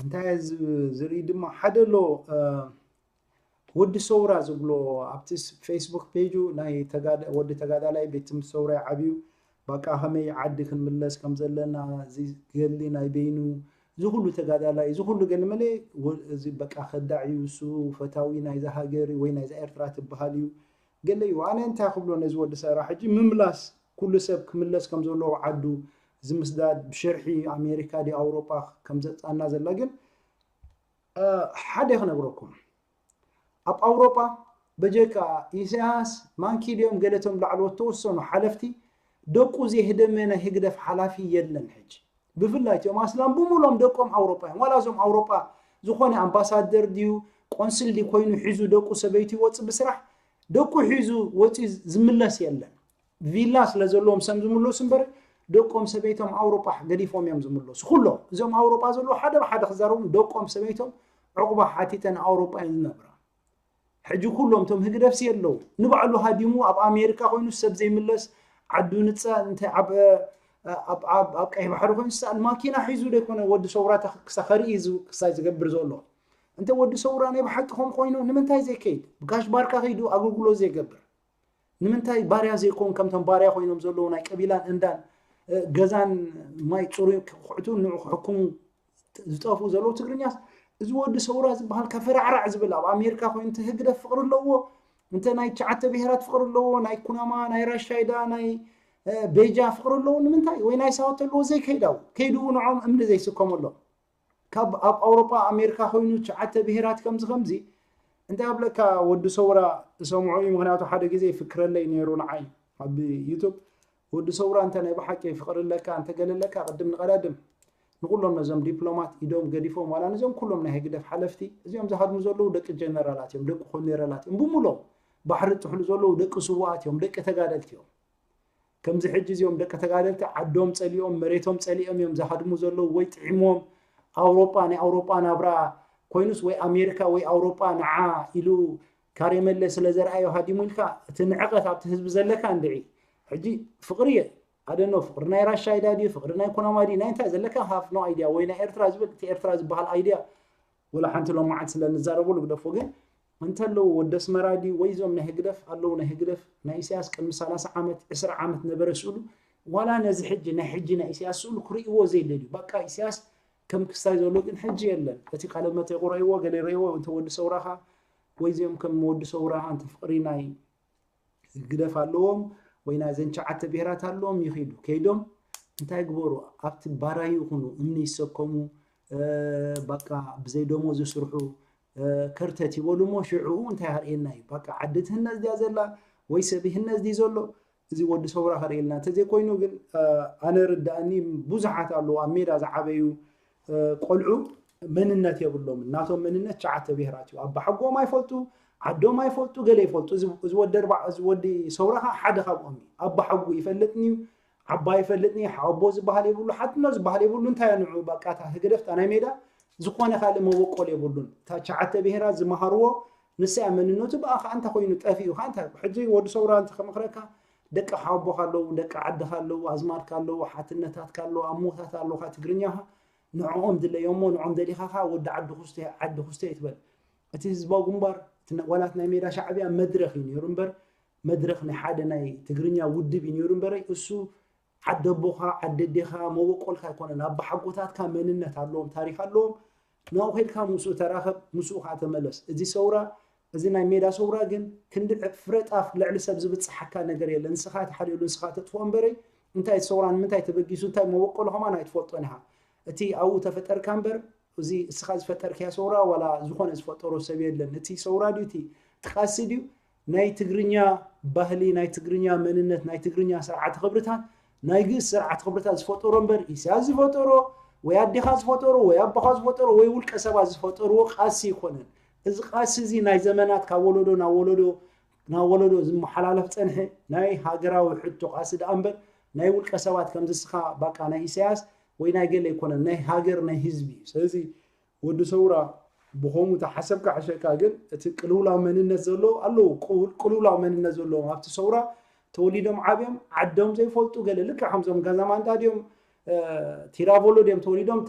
እንታይ ዝርኢ ድማ ሓደ ኣሎ። ወዲ ሰውራ ዝብሎ ኣብቲ ፌስቡክ ፔጁ ናይ ወዲ ተጋዳላይ ቤት ትምህርቲ ሰውራ ዓብዩ በቃ ከመይ ዓዲ ክንምለስ ከም ዘለና እዚ ገሊ ናይ በይኑ እዚ ኩሉ ተጋዳላይ እዚ ኩሉ ገለ መለ እዚ በቃ ከዳዕ እዩ እሱ ፈታዊ ናይዛ ሃገር ወይ ናይዛ ኤርትራ ትበሃል እዩ ገለ እዩ። ኣነ እንታይ ክብሎ ነዚ ወዲ ሰውራ ሕጂ ምምላስ ኩሉ ሰብ ክምለስ ከም ዘለዎ ዓዱ ዝምስዳድ ብሽርሒ ኣሜሪካ ድዩ ኣውሮጳ ከም ዘጻና ዘላ ግን ሓደ ክነግረኩም ኣብ ኣውሮጳ በጀካ ኢሳያስ ማንኪ ድዮም ገለቶም ላዕለዎት ተወሰኑ ሓለፍቲ ደቁ ዘይህደመ ናይ ህግደፍ ሓላፊ የለን ሕጂ ብፍላይ እቲኦም ኣስላም ብምሎም ደቆም ኣውሮጳ እዮም ዋላ እዞም ኣውሮጳ ዝኾነ ኣምባሳደር ድዩ ቆንስል ድዩ ኮይኑ ሒዙ ደቁ ሰበይቱ ይወፅእ ብስራሕ ደቁ ሒዙ ወፂኡ ዝምለስ የለን ቪላ ስለ ዘለዎም ሰም ዝምለሱ እምበር ደቆም ሰበይቶም ኣውሮጳ ገዲፎም እዮም ዝምለሱ ኩሎም እዞም ኣውሮጳ ዘለዉ ሓደ ብሓደ ክዛረቡ ደቆም ሰበይቶም ዕቑባ ሓቲተን ኣውሮጳ እየን ዝነብራ ሕጂ ኩሎም እቶም ህግደፍሲ የለዉ ንባዕሉ ሃዲሙ ኣብ ኣሜሪካ ኮይኑ ሰብ ዘይምለስ ዓዱ ንፀ እንታይ ኣብ ኣብ ቀይ ባሕሪ ኮይኑ ዝሰኣል ማኪና ሒዙ ዘይኮነ ወዲ ሰውራ ክሳ ከርኢ ክሳይ ዝገብር ዘሎ እንተ ወዲ ሰውራ ናይ ብሓቂ ከም ኮይኑ ንምንታይ ዘይከይድ ብጋሽ ባርካ ከይዱ ኣገልግሎት ዘይገብር ንምንታይ ባርያ ዘይኮን ከምቶም ባርያ ኮይኖም ዘለዉ ናይ ቀቢላን እንዳን ገዛን ማይ ፅሩይ ክሕቱ ንዑ ክሕክሙ ዝጠፍኡ ዘለዉ ትግርኛስ እዚ ወዲ ሰውራ ዝበሃል ከፈራዕራዕ ዝብል ኣብ ኣሜሪካ ኮይኑ እንተ ህግደፍ ፍቅሪ ኣለዎ እንተ ናይ ትሽዓተ ብሄራት ፍቅሪ ኣለዎ ናይ ኩናማ ናይ ራሻይዳ ናይ ቤጃ ፍቅሪ ኣለዎ ንምንታይ ወይ ናይ ሳወት ኣለዎ ዘይከይዳው ከይድኡ ንዖም እምኒ ዘይስከመሎም ካብ ኣብ ኣውሮጳ ኣሜሪካ ኮይኑ ትሽዓተ ብሄራት ከምዚ ከምዚ እንታይ ኣብለካ ወዲ ሰውራ እሰምዖ እዩ ምክንያቱ ሓደ ግዜ ይፍክረለይ ነይሩ ንዓይ ኣብ ዩቱብ ወዲ ሰውራ እንተ ናይ ብሓቂ ፍቅሪ ኣለካ እንተ ገለ ኣለካ ቅድም ንቀዳድም ንኩሎም ነዞም ዲፕሎማት ኢዶም ገዲፎም ዋላ ነዞም ኩሎም ናይ ህግደፍ ሓለፍቲ እዚኦም ዝሃድሙ ዘለዉ ደቂ ጀነራላት እዮም ደቂ ኮኔረላት እዮም ብሙሎም ባሕሪ ጥሕሉ ዘለዉ ደቂ ስዋኣት እዮም ደቂ ተጋደልቲ እዮም ከምዚ ሕጂ እዚኦም ደቂ ተጋደልቲ ዓዶም ጸሊኦም መሬቶም ጸሊኦም እዮም ዝሃድሙ ዘለዉ ወይ ጥዒሞም ኣውሮጳ ናይ ኣውሮጳ ናብራ ኮይኑስ ወይ ኣሜሪካ ወይ ኣውሮጳ ንዓ ኢሉ ካሬመለ ስለ ዘርኣዮ ሃዲሙ ኢልካ እቲ ንዕቐት ኣብቲ ህዝቢ ዘለካ እንድዒ ሕጂ ፍቕሪ እየ ኣደኖ ፍቕሪ ናይ ራሻይዳ ድዩ ፍቕሪ ናይ ኩናማ ድዩ ናይ እንታይ ዘለካ ሃፍ ኖ ኣይድያ ወይ ናይ ኤርትራ ዝብል እቲ ኤርትራ ዝበሃል ኣይድያ ወላ ሓንቲ ሎማዓት ስለ ንዛረቡ ልግደፎ ግን እንተለዉ ወዲ ኣስመራ ድዩ ወይ እዞም ናይ ህግደፍ ኣለዉ ናይ ህግደፍ ናይ ኢሳያስ ቅድሚ ሰላሳ ዓመት ዕስራ ዓመት ነበረ ስእሉ ዋላ ነዚ ሕጂ ናይ ሕጂ ናይ ኢሳያስ ስእሉ ክርእይዎ ዘይደልዩ በቃ ኢሳያስ ከም ክስታይ ዘሎ ግን ሕጂ የለን እቲ ቃለ መጠይቁ ረእይዎ ገለ ረእይዎ እንተ ወዲ ሰውራኻ ወይ እዚኦም ከም ወዲ ሰውራኻ እንተ ፍቅሪ ናይ ህግደፍ ኣለዎም ወይ ናይዘን ትሽዓተ ብሄራት ኣለዎም ይኺዱ ከይዶም እንታይ ግበሩ ኣብቲ ባራዩ ይኹኑ እምኒ ይሰከሙ በቃ ብዘይ ደሞዝ ይስርሑ ከርተት ይበሉ እሞ ሽዕኡ እንታይ ኣርእየና እዩ በቃ ዓዲ ትህነዝ ድያ ዘላ ወይ ሰብ ይህነዝ ድዩ ዘሎ እዚ ወዲ ሰውራ ከርእየልና እንተዘይኮይኑ ግን ኣነ ርዳእኒ ብዙሓት ኣለዉ ኣብ ሜዳ ዝዓበዩ ቆልዑ መንነት የብሎምን ናቶም መንነት ትሽዓተ ብሄራት እዩ ኣባሓጎም ኣይፈልጡ ዓዶም ኣይፈልጡ ገለ ይፈልጡ እዚ ወዲ ሰውራ ከዓ ሓደ ካብኦም እዩ ኣባሓጉ ይፈልጥኒ እዩ ዓባ ይፈልጥኒ ሓወቦ ዝበሃል የብሉ ሓትኖ ዝበሃል የብሉ እንታይ ንዑ በቃ እታ ህግደፍ እታ ናይ ሜዳ ዝኾነ ካልእ መበቆል የብሉን እታ ትሽዓተ ብሄራት ዝመሃርዎ ንሳ እያ መንነቱ ብኣ ከዓ እንታይ ኮይኑ ጠፊኡ ከዓ እንታይ ሕጂ ወዲ ሰውራ እንተ ከመኽረካ ደቂ ሓወቦኻ ኣለዉ ደቂ ዓድኻ ኣለዉ ኣዝማድካ ኣለዉ ሓትነታትካ ኣለዉ ኣሞታት ኣለዉኻ ትግርኛኻ ንዕኦም ድለዮሞ ንዖም ደሊኻ ከዓ ወዲ ዓዲ ኩስተ ዓዲ ኩስተ ይትበል እቲ ህዝባዊ ግንባር እቲ ዋላት ናይ ሜዳ ሻዕብያ መድረኽ እዩ ነይሩ እምበር መድረኽ ናይ ሓደ ናይ ትግርኛ ውድብ እዩ ነይሩ እምበረይ እሱ ዓደቦኻ ዓደዴኻ መበቆልካ ኣይኮነን ኣባሓጎታትካ መንነት ኣለዎም ታሪክ ኣለዎም ናብኡ ከድካ ምስኡ ተራኸብ ምስኡ ከዓ ተመለስ እዚ ሰውራ እዚ ናይ ሜዳ ሰውራ ግን ክንዲ ፍረጣፍ ልዕሊ ሰብ ዝብፅሓካ ነገር የለ ንስኻ ተሓልየሉ ንስኻ ተጥፍኦ እምበረይ እንታይ እቲ ሰውራ ንምንታይ ተበጊሱ እንታይ መበቆሉ ከማን ኣይትፈልጦን ኢኻ እቲ ኣብኡ ተፈጠርካ እምበር እዚ እስኻ ዝፈጠርካያ ሰውራ ዋላ ዝኾነ ዝፈጠሮ ሰብ የለን እቲ ሰውራ ድዩ እቲ ትቃሲ ድዩ ናይ ትግርኛ ባህሊ ናይ ትግርኛ መንነት ናይ ትግርኛ ስርዓተ ክብርታት ናይ ግእዝ ስርዓተ ክብርታት ዝፈጠሮ እምበር ኢሳያስ ዝፈጠሮ ወይ ኣዴኻ ዝፈጠሮ ወይ ኣቦኻ ዝፈጠሮ ወይ ውልቀ ሰባት ዝፈጠርዎ ቃሲ ይኮነን እዚ ቃሲ እዚ ናይ ዘመናት ካብ ወለዶ ናብ ወለዶ ናብ ወለዶ ዝመሓላለፍ ፀንሐ ናይ ሃገራዊ ሕቶ ቃሲ ደኣ እምበር ናይ ውልቀ ሰባት ከምዚ እስኻ ባቃ ናይ ኢሳያስ ወይ ናይ ገለ ኣይኮነን ናይ ሃገር ናይ ህዝቢ እዩ ስለዚ ወዲ ሰውራ ብኸምኡ ተሓሰብካ ሕሸካ ግን እቲ ቅልውላው መንነት ዘሎ ኣለዉ ቅልውላው መንነት ዘለዎም ኣብቲ ሰውራ ተወሊዶም ዓብዮም ዓዶም ዘይፈልጡ ገለ ልክዕ ከምዞም ገዛ ማንዳ ድዮም ቲራቮሎ ድዮም ተወሊዶም፣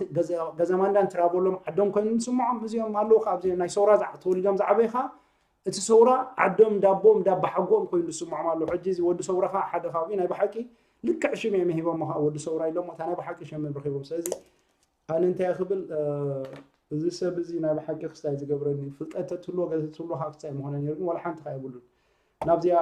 ገዘማንዳን ቲራቮሎም ዓዶም ኮይኑ ዝስምዖም እዚኦም ኣለዉ። ካብዚ ናይ ሰውራ ተወሊዶም ዝዓበዩ ከዓ እቲ ሰውራ ዓዶም ዳቦም ዳባሓጎም ኮይኑ ዝስምዖም ኣለዉ። ሕጂ እዚ ወዲ ሰውራ ከዓ ሓደ ካብኡ ናይ ብሓቂ ልክዕ ሽም እዮም ሂቦም ከዓ ወዲ ሰውራ ኢሎም፣ እታ ናይ ብሓቂ ሽም እዮም ረኪቦም። ስለዚ ኣነ እንታይ ክብል፣ እዚ ሰብ እዚ ናይ ብሓቂ ክስታይ ዝገብረኒ፣ ፍልጠት ተትህልዎ ገለ ተትህልዎ ከዓ ክስታይ ምኾነ ነይሩ፣ ግን ዋላ ሓንቲ ከዓ የብሉን። ናብዚኣ